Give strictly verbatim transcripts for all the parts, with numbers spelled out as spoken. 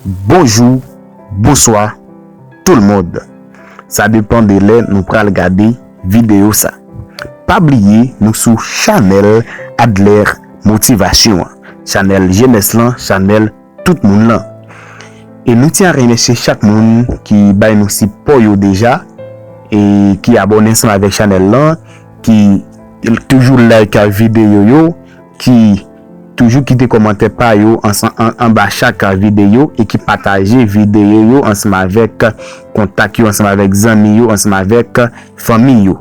Bonjou, bonswa, tout le monde. Sa depan de lè nou pral gade videyo sa. Pa bliye nou sou chanèl Adler Motivasyon an. Chanèl jenès lan, chanèl tout moun lan. E nou tyen a remèsye chak moun ki bay nou sipò yo deja e ki abòne ansanm avèk chanèl lan, ki toujou like videyo yo, ki toujou kite kòmantè pa yo ansan, an, anba chak videyo e ki pataje videyo yo ansanm avèk kontak yo, ansanm avèk zanmi yo, ansanm avèk fanmi yo.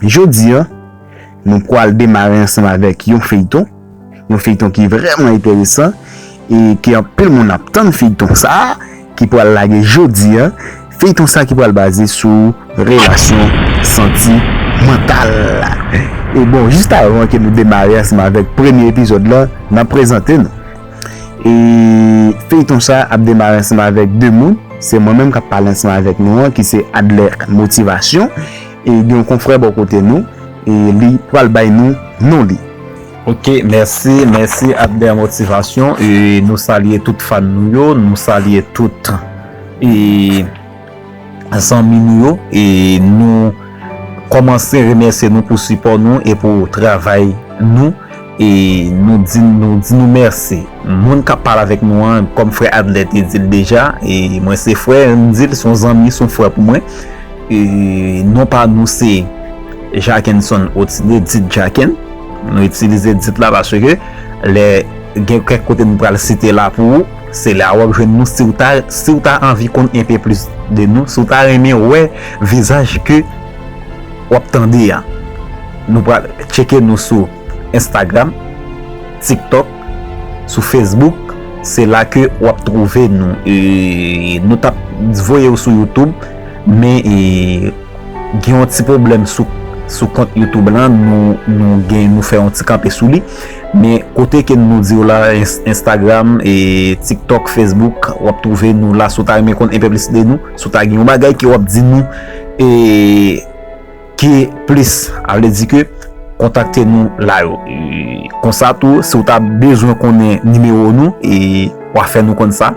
Jodi a, nou pral demare ansanm avèk yon feyton, yon feyton ki vrèman enteresan e ke anpil moun ap tann feyton sa a ki pral lage jodi a. Feyton sa ki pral baze sou relasyon santimantal. E bon, jis avan ke nou demare ansanm avèk premye epizòd la, n ap prezante nou. E feyton sa ap demare ansanm avèk de moun. Se mwen menm k ap pale ansanm avèk nou an, ki se Adler Motivasyon. E gen yon konfrè bò kote nou, e li pral bay nou non li. Ok, mèsi, mèsi Adler Motivasyon. E nou salye tout fan nou yo, nou salye tout e zanmi nou yo, e nou kòmanse remèsye nou pou sipò nou e pou travay nou, e nou di, nou di nou mèsi. Moun k ap pale avèk nou an, kòm frè Adler te di l deja, e mwen se frè, m di l, se yon zanmi, se yon frè pou mwen. E non pa nou se Jackenson Otide, dit Jacken. Nou itilize dit la paske lè gen kèk kote nou pral site la pou ou, se la w ap jwenn nou. Si w ta, si w ta anvi konn enpe plis de nou, si w ta renmen wè vizaj ke w ap tande a, nou pral tcheke nou sou Instagram, TikTok, sou Facebook, se la ke w ap twouve nou. E nou t ap voye w sou YouTube, men e, gen yon ti pwoblèm sou, sou kont YouTube lan, nou, nou gen, nou fè yon ti kanpe sou li. Men kote ke nou di w la, Ins-, Instagram, e TikTok, Facebook, w ap twouve nou la. Si w ta renmen konn enpe plis de nou, si w ta gen yon bagay ke w ap di nou, e ki plis, a vle di ke kontakte nou la yo. E konsa tou, si w ta bezwen konnen nimewo nou, e w a fè nou konn sa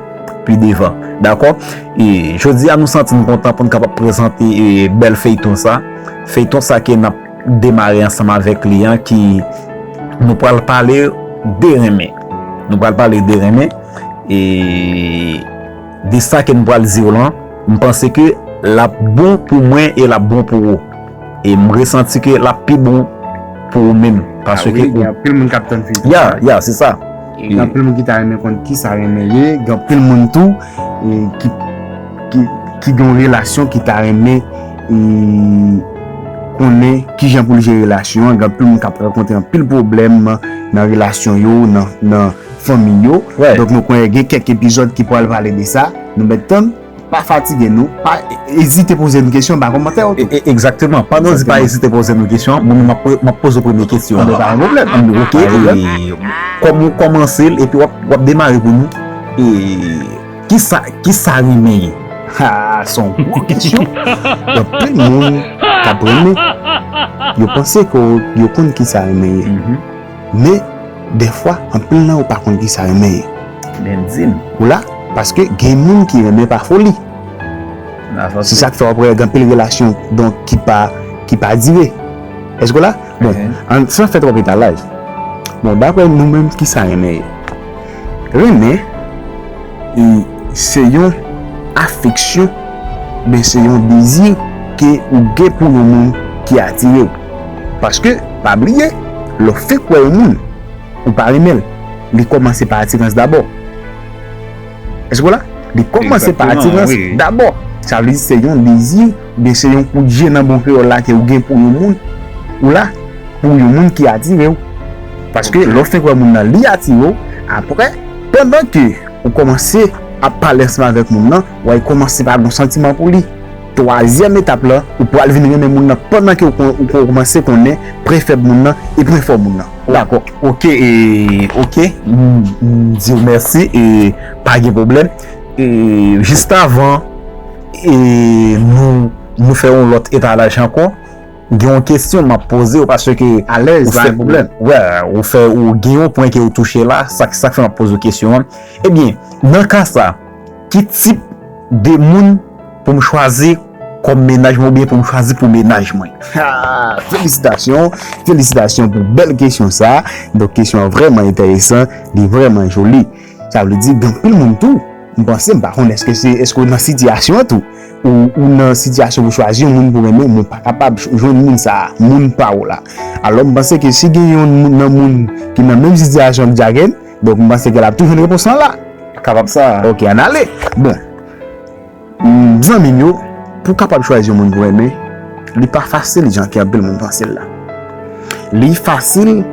pi devan. Dakò? E jodi a, nou santi n kontan pou n kapab prezante, e, bèl feyton sa. Feyton sa ke n ap demare ansanm avèk li an, ki nou pral pale de renmen. Nou pral pale de renmen. E de sa ke nou pral di w lan, m panse ke l ap bon pou mwen e l ap bon pou ou. E m resanti ke l ap pi bon pou ou menm. Ah paske wi, gen anpil moun k ap tann feyton sa. Ya, ya, se sa. E gen anpil moun ki ta renmen konn kisa renmen ye, gen anpil moun tou, e, ki, ki, ki gen yon relasyon ki ta renmen, e, konnen kijan pou l jere relasyon an. Gen anpil moun k ap rankontre anpil pwoblèm nan relasyon yo, nan, nan fanmi yo. Donk, nou konnen gen kèk epizòd ki pral pale de sa. Nou mèt tann. Pa fatige nou, pa ezite poze nou kesyon anba kòmantè yo tou. E, e, egzakteman. Pandan w di pa ezite poze nou kesyon, mwen menm m ap, m ap poze w premye kesyon an. Anben, pa gen pwoblèm. Ok, e, kòm ou kòmanse l, epi w ap, w ap demare pou nou. E kisa, kisa renmen ye? Ha, se yon gwo kesyon. Gen anpil moun k ap renmen. Yo panse ke yo konn kisa renmen ye. Men, dèfwa, anpil nan yo pa konn kisa renmen ye. Men di m. Ou la, paske gen moun ki renmen pa foli. Se sa k fè w ap wè gen anpil relasyon, donk, ki pa, ki pa dire. Èske w la? Bon, an, san fè twòp etalaj. Bon, daprè nou menm, kisa renmen ye? Renmen, e, se yon afeksyon, oubyen se yon dezi ke ou gen pou yon moun ki atire w. Paske, pa bliye, lè w fenk wè yon moun, ou pa renmen l, li kòmanse pa atirans dabò. Èske w la? Li kòmanse pa atirans dabò. Sa vle di se yon dezi, oubyen se yon kout je nan bon kreyòl la ke ou gen pou yon moun, ou la, pou yon moun ki atire w. Paske lè w fenk wè moun nan, li atire w, apre, pandan ke ou kòmanse ap pale ansanm avèk moun nan, w a kòmanse pa gen yon santiman pou li. Twazyèm etap la, ou pral vin renmen moun nan pandan ke ou kon-, ou kon-, kòmanse konnen pwen fèb moun nan e pwen fò moun nan. Dakò. Ok, e, ok, m, m di w mèsi, e pa gen pwoblèm. E jis avan, e nou, nou fè yon lòt etalaj ankò, gen yon kesyon m ap poze w paske alèz, pa gen pwoblèm. Wè, ou fè, ou gen yon pwen ke ou touche la, sa sa k fè m ap poze w kesyon an. Ebyen, nan ka sa, ki tip de moun pou m chwazi kòm mennaj mwen oubyen pou m chwazi pou mennaj mwen? Felisitasyon, felisitasyon pou bèl kesyon sa. Donk kesyon an vrèman enteresan, li vrèman joli. Sa vle di gen anpil moun tou, m panse, m pa konn èske se èske w nan sitiyasyon an tou, ou ou nan sitiyasyon pou chwazi yon moun pou renmen, men w pa kapab jwenn moun sa a, moun pa w la. Alò m panse ke si gen yon moun nan moun ki nan menm sitiyasyon ak Jagen, donk m panse ke l ap tou jwenn repons lan la. Kapab sa. Ok, ann ale. Bon. Zanmi m yo, pou w kapab chwazi yon moun pou renmen, li pa fasil jan ke anpil moun panse l la. Li fasil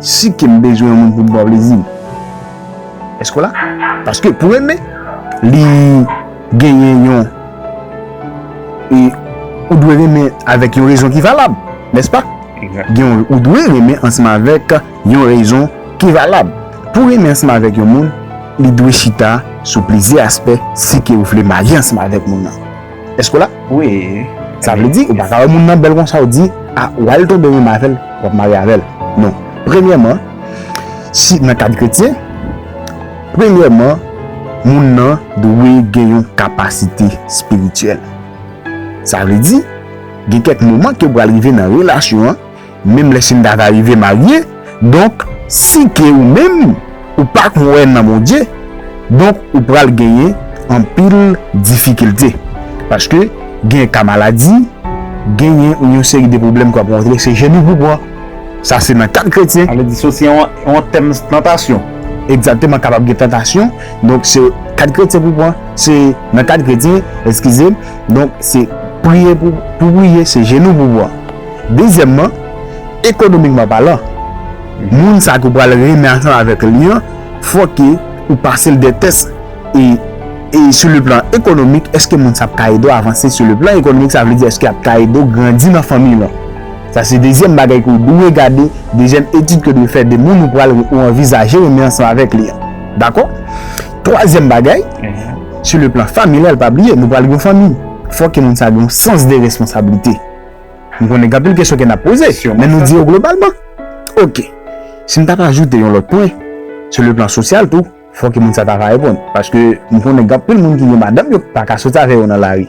si ke m bezwen yon moun pou m ba w plezi. Èske w la? Paske pou renmen, li genyen yon e ou dwe renmen avèk yon rezon ki valab, nèspa? Gen ou dwe renmen ansanm avèk yon rezon ki valab. Pou renmen ansanm avèk yon moun, li dwe chita sou plizyè aspè si ke ou vle marye ansanm avèk moun nan. Èske w la? Wi. Sa vle di, ou pa ka wè moun nan bèl konsa, ou di, a, w al tonbe renmen avè l, w ap marye avè l. Non. Premyèman, si nan kad kretyen, premyèman, moun nan dwe gen yon kapasite espirityèl. Sa vle di, gen kèk moman ke w pral rive nan relasyon an, menm lè si n ta va rive marye, donk, si ke ou menm, ou pa kwè nan Bondye, donk, ou pral genyen anpil difikilte. Paske, gen ka maladi, genyen yon seri de pwoblèm ke w ap rankontre, se jenou pou pran. Sa se nan kad kretyen. Sa vle di se osi yon, yon tèm tantasyon. Egzakteman, kapab gen tantasyon. Donk, se kad kretyen pou pran. Se nan kad kretyen, eskize m. Donk, se priye pou, pou priye, se jenou pou pran. Dezyèmman, ekonomikman palan, moun sa ke w pral renmen ansanm avèk li an, fò ke ou pase l de tès e, e sou le plan ekonomik, èske moun sa ap ka ede w avanse sou le plan ekonomik, sa vle di èske ap ka ede w grandi nan fanmi lan. Sa se dezyèm bagay ke w dwe gade, dezyèm etid ke w dwe fè de moun ou pral ou anvizaje renmen ansanm avèk li an. Dakò? Twazyèm bagay, sou le plan familyal, pa bliye, nou pral gen yon fanmi. Fò ke moun sa gen yon sans de responsablite. M konnen gen anpil kesyon ke n ap poze, men nou di yo globalman. Ok. Si m ta pa ajoute yon lòt pwen, sou le plan sosyal tou, fò ke moun sa ta va reponn. Paske m konnen gen anpil moun ki gen madanm yo pa ka soti avè yo nan lari.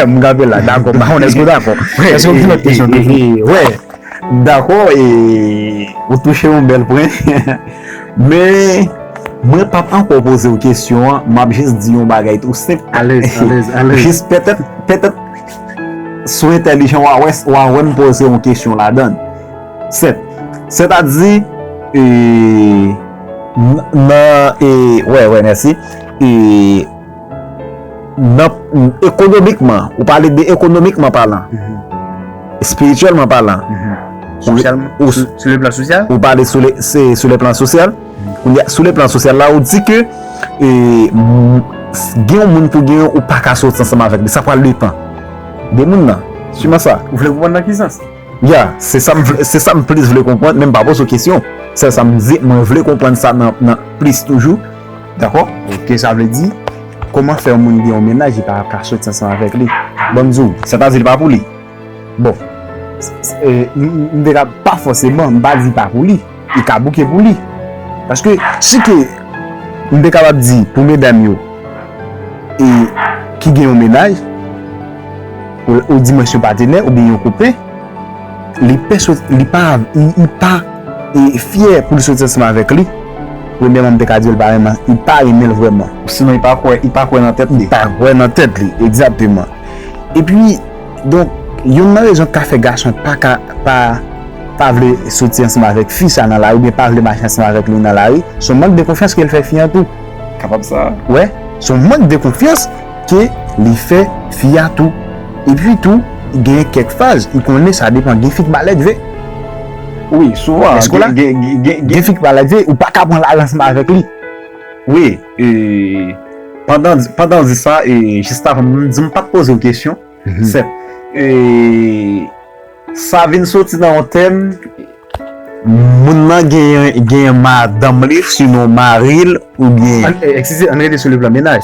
M kanpe la, dakò, m pa konn èske w dakò. Èske w gen lòt kesyon toujou? Wè, dakò, e, ou touche yon bèl pwen. Men, mwen p ap ankò poze w kesyon an, m ap jis di yon bagay tou senp. Alèz, alèz, alèz. Jis petèt, petèt, si w entèlijan, w a wè, w a wè m poze yon kesyon ladan l. Sèt, sètadi, e, n- nan, e, wè, wè, mèsi. E, nan, ekonomikman, ou pale de ekonomikman palan, espirityèlman palan, ou, Sosyalman, ou, sou, sou le plan sosyal? ou pale sou le, se, sou le plan sosyal, kounye a, sou le plan sosyal la, ou di ke, e, m- gen yon moun pou gen yon, ou pa ka soti ansanm avèk li, sa pral depann de moun nan. Siman sa. Ou vle konprann nan ki sans? Ya, se sa m vle- se sa m plis vle konprann, men m pa poze w kesyon. Sèl sa m di, mwen vle konprann sa nan, nan plis toujou. Dakò? Ok, sa vle di, kòman fè yon moun gen yon mennaj, li pa ka soti ansanm avèk li? Ban m di w, sètadi li pa pou li. Bon, s- s- e, m m te ka pa fòseman, m pa di pa pou li. Li ka bouke pou li. Paske si ke m te kapab di pou medam yo, e ki gen yon mennaj, ou, ou di mwen se yon patenè oubyen yon kopen, li pè sot- li pa, li, li pa e, fyè pou l soti ansanm avèk li. Premyèman, m te ka di l pa renmen, li pa renmen l vrèman. Sinon, li pa kwè, li pa kwè nan tèt li. Li pa kwè nan tèt li, egzakteman. Epi, donk, youn nan rezon k ka fè gason pa ka, pa, pa vle soti ansanm avèk fi sa nan lari, oubyen pa vle mache ansanm avèk li nan lari, se yon mank de konfyans ke l fè fi an tou. Kapab sa. Wè, se yon mank de konfyans ke li fè fi a tou. Epi tou, gen kèk faz, ou konnen sa depann, gen fi k malèdve. Wi, souvan, Èske w la? Gen, gen, gen, gen fi k malèdve, ou pa ka pran lari ansanm avèk li. Wi, e, pandan, pandan w di sa, e, jis avan m di m pa t poze w kesyon, sèt, e, sa vin soti nan yon tèm, moun nan gen, gen madanm li, sinon mari l, oubyen An- e, Eskize, ann rete sou le plan mennaj.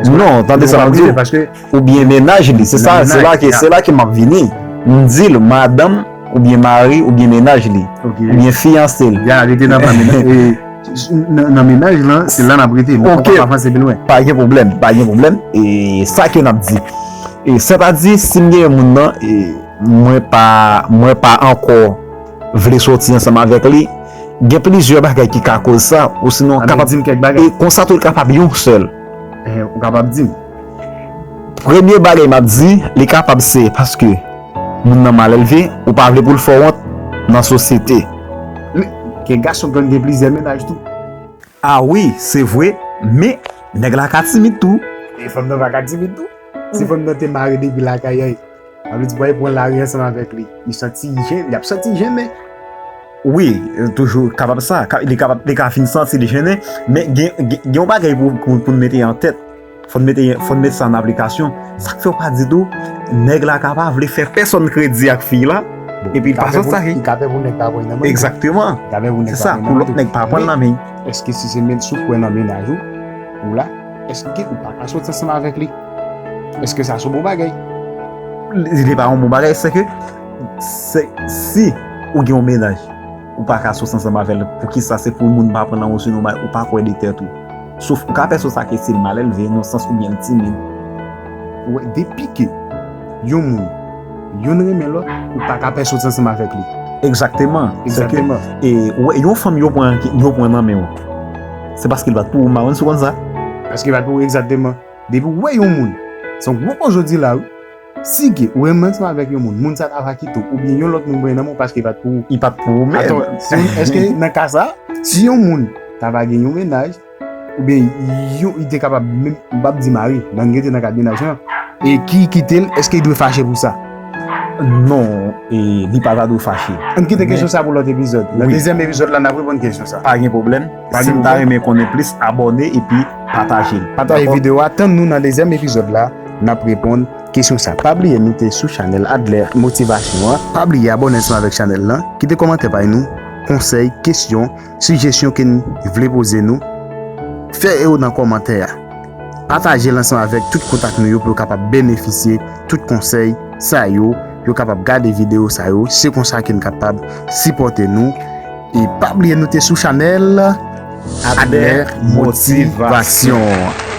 Non, tande sa m ap di w. Paske Oubyen mennaj li, se sa, se la ke, se la ke m ap vini. M di l madanm oubyen mari oubyen mennaj li, Ok. Oubyen fiyanse l. Ya, rete nan pa mennaj. E, nan, nan mennaj lan, se la n ap rete. Nou Ok. pa avanse pi lwen. Pa gen pwoblèm, pa gen pwoblèm. E sa ke n ap di. E sètadi, si m gen yon moun nan, e mwen pa, mwen pa ankò vle soti ansanm avèk li, gen plizyè bagay ki ka koz sa, ou sinon Anben, kapab, di m kèk bagay. E konsa tou li kapab yon sèl. Eh, ou kapab di m. Premye bagay m ap di, li kapab se paske moun nan mal elve, ou pa vle pou l fè w wont nan sosyete. Gen gason k konn gen plizyè mennaj tou. Ah wi, se vre, men nèg la ka timid tou. E fanm nan pa ka timid tou. Si fanm nan te mare depi lakay, ay, sa vle di pou al pran lari ansanm avèk li. Li santi jen, li ap santi jennen. Wi, toujou kapab sa. Ka- Li kapab, li ka fin santi li jennen, men gen, gen, gen yon bagay pou, pou, pou n mete an tèt. Fò n mete, fò n mete sa an aplikasyon. Sa k fè w pa di tou, nèg la ka pa vle fè pèsonn kredi ak fi la, epi l pa sot sa ki. Li ka pè pou nèg pa pran nan men. Egzakteman. Li ka pè pou nèg Se sa, pran pou nan lòt men. Nèg pa pran nan men. Èske si se men sou pwen nan mennaj ou, ou la, èske ou pa ka soti ansanm avèk li? Èske sa se yon bon bagay? Li li pa yon bon bagay, se ke se, si ou gen yon mennaj, ou pa ka soti ansanm avè l, poukisa se pou moun pa pran nan ou, sinon ou pa kwè de tèt ou. Sof ou ka pèsonn sa ke si l mal elve, nan sans oubyen l timid. Ou wè, depi ke yon moun, youn renmen lòt, ou pa ka pèsonn ansanm avèk li. Egzakteman. Se ke, Egzakteman. E, ou wè, yon fanm yo pran, yo pran nan men w, se paske l bat pou ou, m pa konn si w konn sa. Paske bat pou ou, egzakteman. Depi ou wè yon moun, se yon gwo koze w di la, wi. Si ke ou renmen ansanm avèk yon moun, moun sa ta va kite w, oubyen yon lòt moun pran nan men w paske bat pou ou. Li bat pou ou menm. Atò, si, èske nan ka sa, si yon moun ta va gen yon mennaj, oubyen yon, li te kapab menm, m p ap di mari, nan rete nan kad mennaj lan, e ki kite l, èske li dwe fache pou sa? Non, e, li pa ta dwe fache. Ann kite Men- kesyon sa pou lòt epizòd. Nan Wi. Dezyèm epizòd la, n ap reponn kesyon sa. Pa gen pwoblèm. Pa Si gen n ta pwoblèm. renmen konnen plis, abòne epi pataje l. Pataje Dakò? Videyo a, tann nou nan dezyèm epizòd la, n ap reponn kesyon sa. Pa bliye nou te sou chanèl Adler Motivasyon an. Pa bliye abòne ansanm avèk chanèl lan, kite kòmantè pa nou, konsèy, kesyon, sijesyon ke n vle poze nou. Fè yo nan kòmantè a. Pataje l ansanm avèk tout kontak nou yo pou yo kapab benefisye tout konsèy sa yo, yo kapab gade videyo sa yo. Se konsa ke n kapab sipòte nou. E pa bliye nou te sou chanèl Adler Motivasyon.